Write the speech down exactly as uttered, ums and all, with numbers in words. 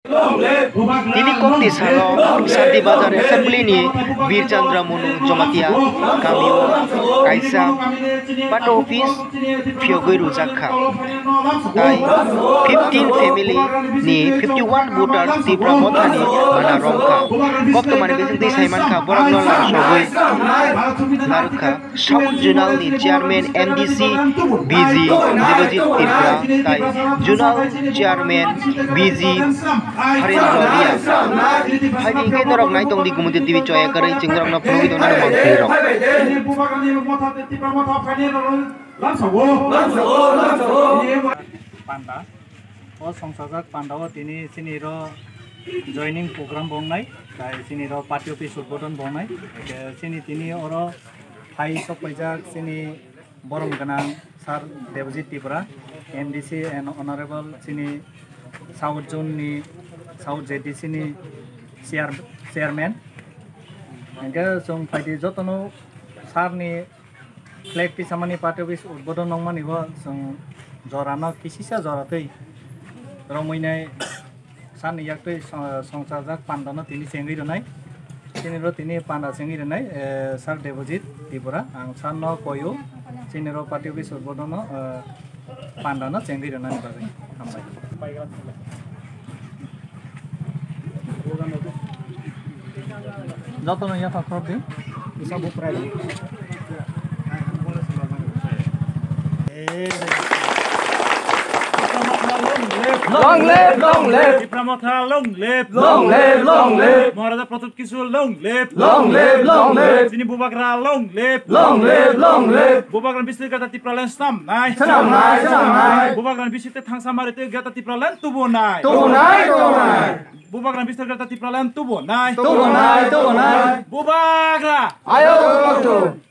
Tini kokti salo Shanti Bazar Assembly ni Bir Chandra Munu Jamatia kamio kaisa party office phiyogwi rwjak kha. Tai fifteen family ni fifty one voters Tipra Motha ni mana romkha. Koktwmani bisingtwi saimankha borokno langsogwi narwkha. South Zonal ni Chairman M D C B G Debojit Tripura tai Zonal Chairman B G Harendra Riya. Hai di khe norok nai tong di Gumudi T V choya kwrwi chwng norokno phunugwi tong nani mantri rok. Panda. O songchajak pandao tini chini ro joining program bo wngnai, tai chini ro party office udbodon bo wngnai. Hingke chini tini oro phai sok paijak chini borom gwnang Sir Debojit Tripura, M D C and Honorable chini South Zone ni, South Z D C ni chair-, chairman. Hingke chwng phaidi jotono sir ni flag tisamani party office udbodon nongmani bo chwng jorano kisisa jora twi romwi nai sani yaktwi song-, songchajak pandano tini chengwi rwnai. Tini ro tini panda chengwi rwnai, eh, Sir Debojit Tripura. Ang sir no koyo chini ro party office udbodono, eh, pandano chengwi rwnani bagwi. Hambai. Jotono yapha khorok di. Isa buprai. Long live, long live. Tipra Motha long live. Long live, long live. Maharaja Pradyut Kishore long live. Long live, long live. Chini Bubagra long live. Long live, long live. Bubagra bisir gata Tipraland snam nai. Snam nai, snam nai. Bubagra bisir te thangsa mari te gata Tipraland tubu nai. Tubu nai, tubu nai. Bubagra bisir gata Tipraland tubu nai. Tubu nai, tubu nai. Bubagra. Ayo, tubu.